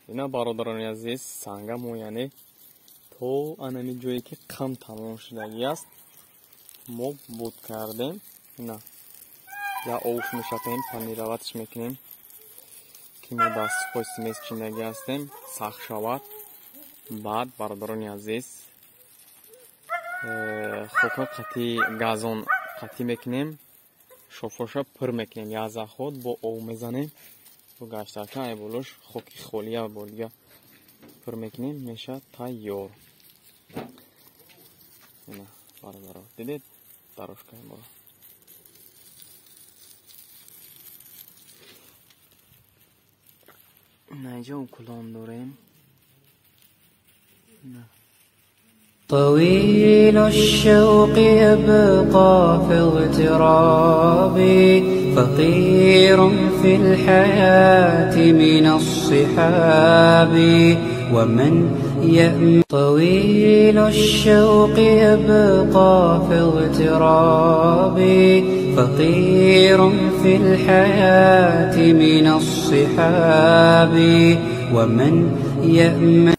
Ина бародарони азиз, санга мо яъне то анами ҷое ки қам тамом шудагӣ аст, мо буд кардем. Ина я овуш мешапем, панираватш мекунем, ки мо дар сухой смесь чиндагӣ ҳастем, сахт шавад. Баъд бародарони азиз, хока қатӣ газон қатӣ мекунем, шофоша пур мекунем, як заход бо ов мезанем, бо гаштака ай болош хоки холия бо дига пур мекунем, мешавад тайёр. Ина бародаро, дидед дорожкаи моро. Ина инҷа уклон дорем. طويل الشوق يبقى في اغترابي، فقير في الحياة من الصحاب، ومن يأمن. طويل الشوق يبقى في اغترابي، فقير في الحياة من الصحاب، ومن يأمن.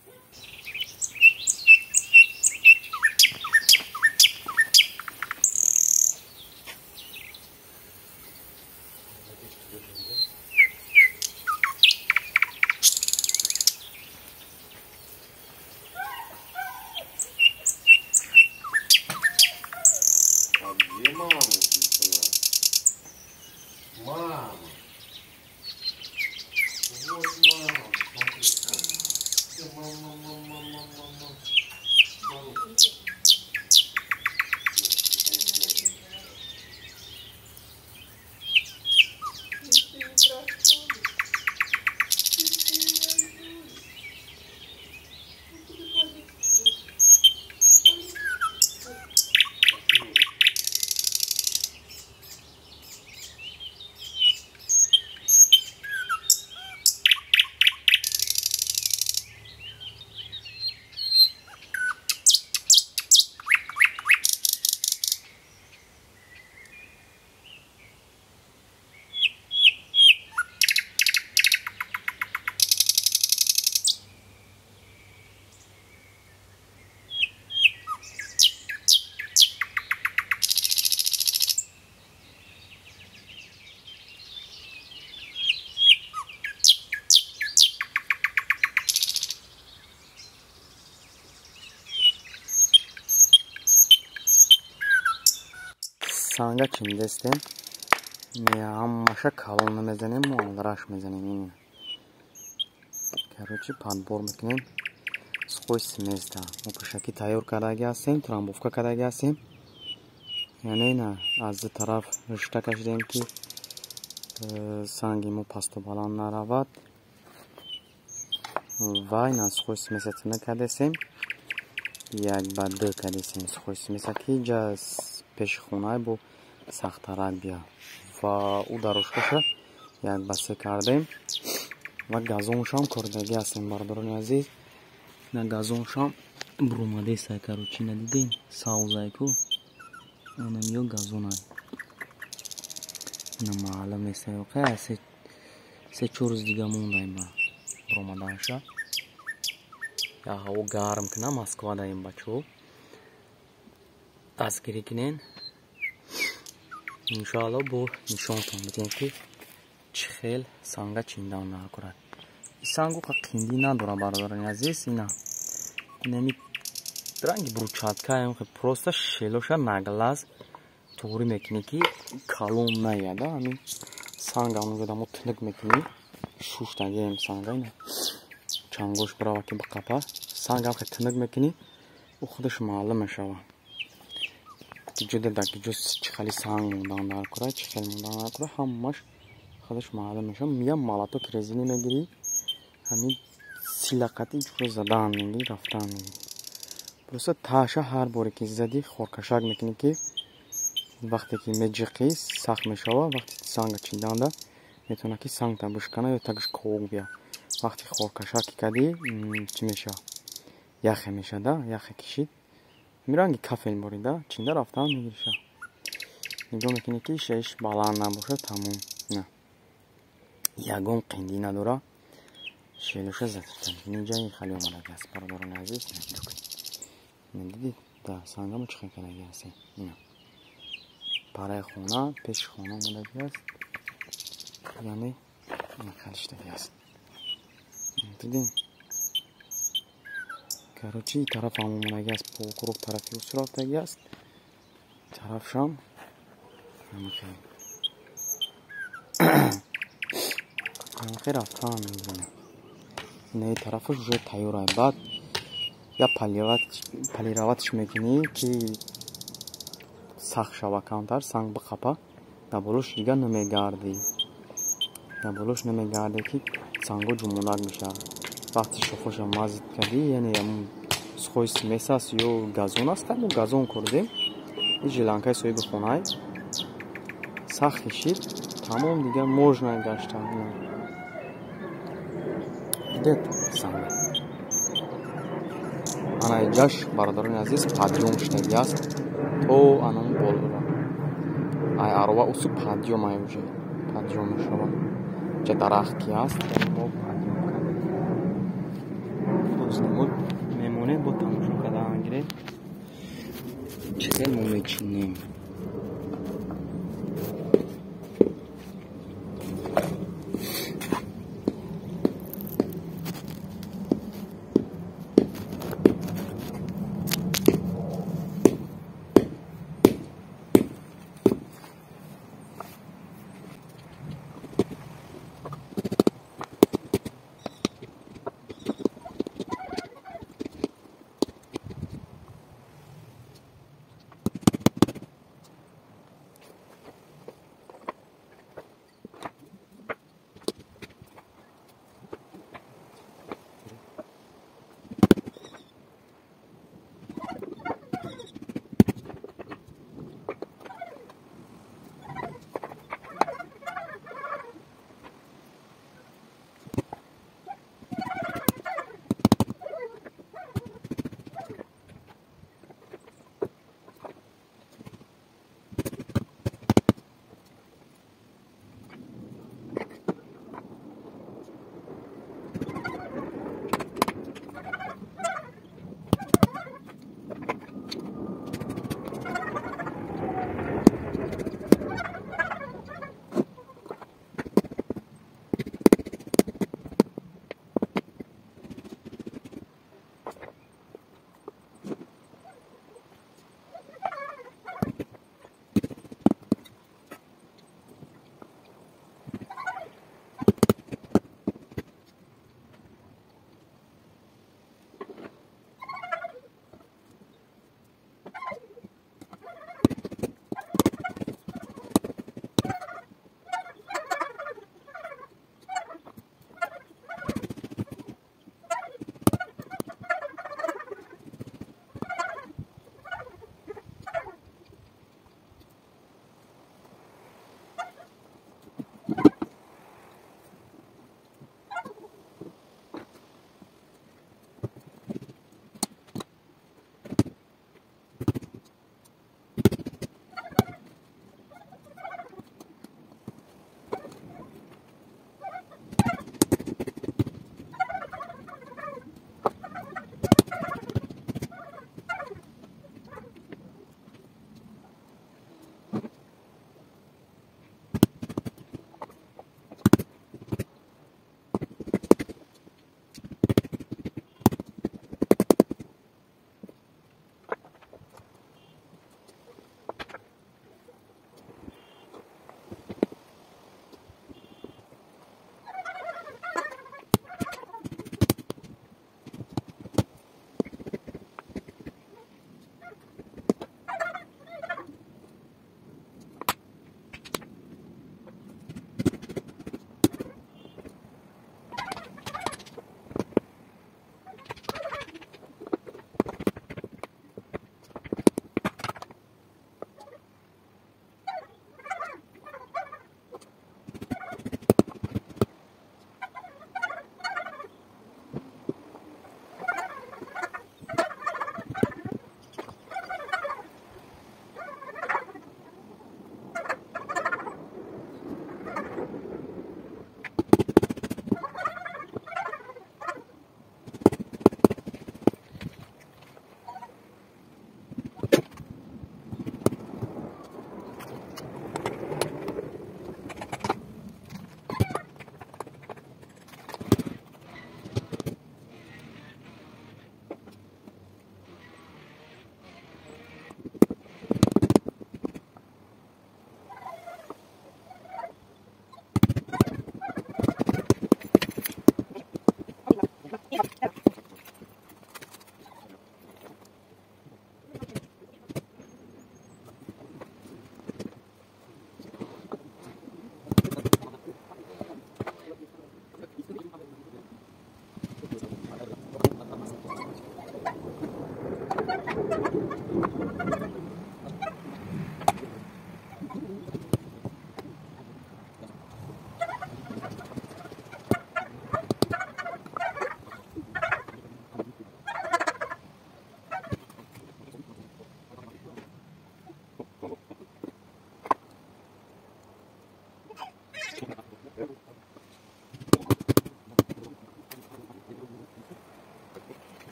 Мама! Вот мама! Смотри. Мама, мама, мама, мама. Санга чиндестем, ҳамаша калон намезанем, мо алраш мезанем. Ин короче подбор мекунем сухой смесь-да. Мо пешакӣ тайёр кардаги ҳастем, трамбовка кардаги ҳастем. Яъне ина аз ду тараф ришта кашидем, ки санги мо пасту баланд наравад. Ва ина сухой смесь-а тина кардесем, як ба ду кардесем сухой смесь-а, ки ҷа пеши хонаи бо сахтарак бия. Ва ӯ дорожкаша як ба се кардем ва газоншам кордагӣ ҳастем, бародарони азиз. На газоншам бурумадесай, короче, надидем савзайку, анамиё газонай. На маълум нестай, оқа се чор рӯз дига мондаем ба буромаданша. Я ҳаво гарм кина, Москва даем, бачаҳо, дастгирӣ кунен. Иншоалло бо нишонтон бидем, ки чӣ хел санга чиндан накурад. И сангу қа қиндӣ надора, бародарони азиз. Ина инами ранги брусчатка, просто шелоша наглаз туғрӣ мекунӣ, ки калон наяда. Ҳамин санга онҷода мо тинук мекунӣ, шуштагием санга, ина чангош бирава ки биқапа. Санга хе тинук мекунӣ, ӯ худаш маълум мешава, ҷуда дар ҷо чӣ хели санг мондан дар кура, чӣ хел мондан дар кура, ҳамаш худаш маълум мешава. Мия молоток резинӣ мегирӣ, ҳамин силақати ҷуро задан мегирӣ, рафтан мегирӣ. Просто таша ҳар боре ки задӣ, хоркашак мекунӣ, ки вақте ки меҷиқӣ, сахт мешава. Вақте санга чинданда метавона ки сангта бишкана ё тагиш ковук бия. Вақте хоркашак ки кардӣ, чӣ мешава? Яхе мешада, яхе кишид. Ранги кафел борида чинда рафтан мегириша. Нигоҳ мекунӣ, ки шаиш баланд набошад, тамом. На ягон қиндӣ надора. Шелуша задтан. Инҷа ин хали омадаги аст, бародарони азиз. Дидид, да сангамо чӣ хел кардаги аст. Ина параи хона, пеши хона омадаги аст. Яъне ин хел шудаги аст. Дидем. Короче, ин тараф ҳам омадаги аст, полукруг тарафи усу рафтаги аст. Тарафшам ҳамин рафтан мезанем. Ин тарафаш уже тайёр ай. Баъд я полировать ш мекунӣ, ки сахт шава камтар, санг биқапа. Дар болош дига намегардӣ. Дар болош намегардӣ, ки санго ҷумонак мешавад. Вақте шохоша мазид кардӣ, яъне ҳамун сухои смесь аст ё газон аст, мо газон кардем. Ин жиланкаи соҳиби хонаи сахт кишид, тамом, дига можно гаштан. Дидед санг. Ана иҷаш, бародарони азиз, подъём шудаги аст то анам болора. Ай арова усу подъём ай уже подъём мешавад. Ҷа дарахт ки аст, мо подъём кардем. Боз мемонем, бо тамошо кардан гирем. Чӣ хел мо мечинем.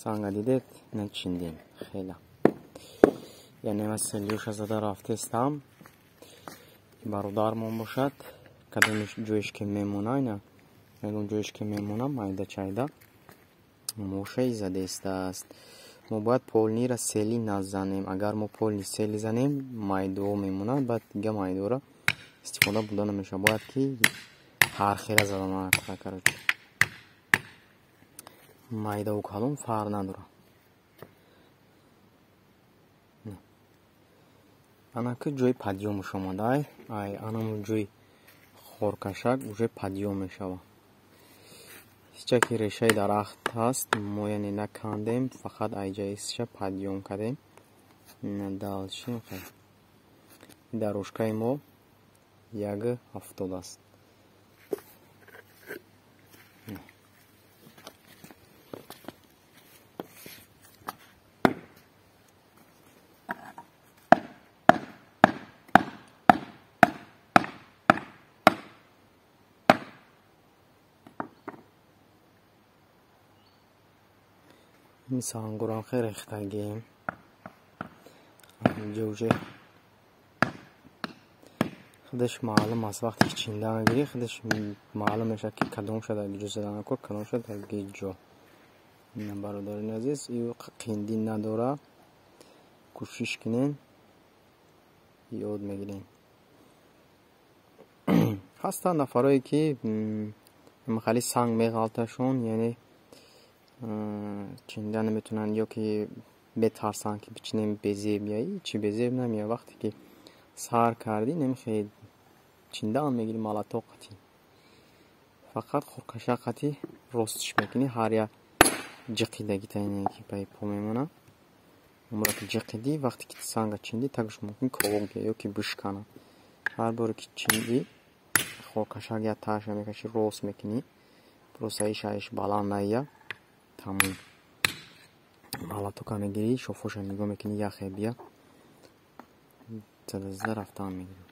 Санга дидед, начиндем хела. Яъне ман селюша зада рафтестам. Бародармон бошад, кадом ҷоеш ки мемона, ина ягон ҷоеш ки мемона, майда чайда мошаи задестааст. Мо бояд полнира сели назанем. Агар мо полни сели занем, майдо мемонад, баъд дига майдора истифода бурда намешавад. Бояд ки ҳархела зада короче. Майдаву калон фарқ надорад. Анаки ҷои подъёмаш омада, ай анаму ҷои хоркашак уже подъём мешавад. Ҳичаки решаи дарахт ҳаст, мо яъне накандем, фақат ай ҷаиша подъём кардем. Дальше дорожкаи мо 1,70 аст. Ин сангурам хеле рехтагием. Инҷа уже худаш маълум аст, вақте ки чинда мегирӣ, худаш маълум мешавад, ки кадомша дар ҷо задан кор, кадомша дар ҷо. Ина бародарони азиз, ин қиндӣ надора. Кӯшиш кунем, ёд мегирем. Ҳастанд нафарое ки хеле санг меғалташон, яъне чинда наметавонанд ё ки бетарсанд ки бичинем безеб я ҳичи безеб намеяд. Вақте ки сар кардӣ, намехоҳӣ чиндаам мегирӣ малато қатӣ. Фақат хоркаша қатӣ ростш мекунӣ, ҳар як ҷиқидагита ине ки ба по мемонад. Умра ки ҷиқидӣ, вақте ки санга чиндӣ, тагаш мумкин ковок бия ё ки бишкана. Ҳар боре ки чиндӣ, хоркашак як тараша мекашӣ, рост мекунӣ, просто иш баланд наия. Тамом. Малатока мегирӣ, шофоша нигоҳ мекунӣ, яхе бия. Зада зада рафтан мегирӣ.